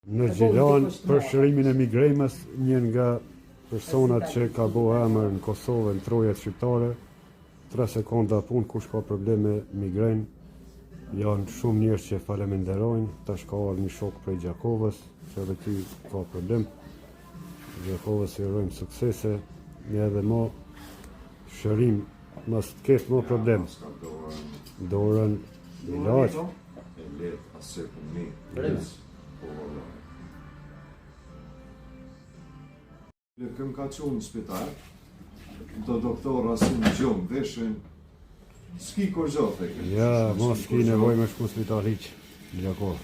Në Gjilan, për shërimin e migrenës, një nga personat që ka bo emër në Kosovë në trojet shqiptare, 3 sekonda punë, kush ka probleme migrenë, janë shumë njerëz që faleminderojnë, tash ka ardhur një shok prej Gjakovës, që edhe ky ka problem. Gjakovës i urojmë suksese, edhe mo shërim, mos të ketë mo problem. Dorën, ilaç. E lehtë, asë e një. Po, valla. Le këm ka qu në spital, do doktor asin në gjumë, veshin, s'ki kurgjo, theke. Ja, mos ki nevojë me shku në spital hiç, në Gjakovë.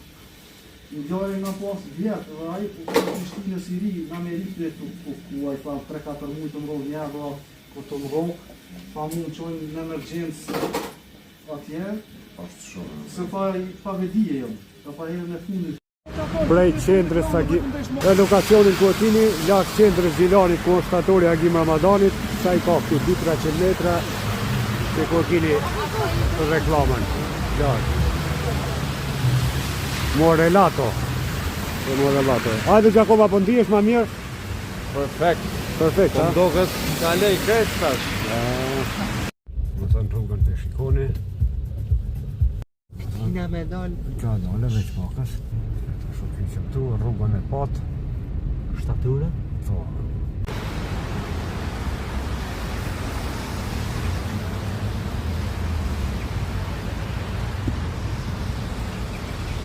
Ngjarje nga pas vjet dhe ai u ka Prishtinë në Siri, në Amerikë dhe tu ku ku ai tha 3-4 muaj të mrov një vlla ku të mrov, tha mu më çojnë në emergjencë atje. Është shumë. Se tha i pa vedije jam, tha pa herën e fundit. Prej qendrës Agim, dhe lokacionin ku e kini, larg qendrës Gjilanit ku është shtatori Agim Ramadanit, sa i ka këtu 2-300 metra, që ku e kini reklamën, larg. Morelato. E Morelato. Hajde Gjakova, po ndihesh ma mirë? Perfekt. Perfekt, Po ha? më doket kalej krejt tash. Më thënë rrugën të shikoni. Kina me dal Ka dole veç pakës. Të shumë kjo që këtu, rrugën e pat. 7 ore. Po.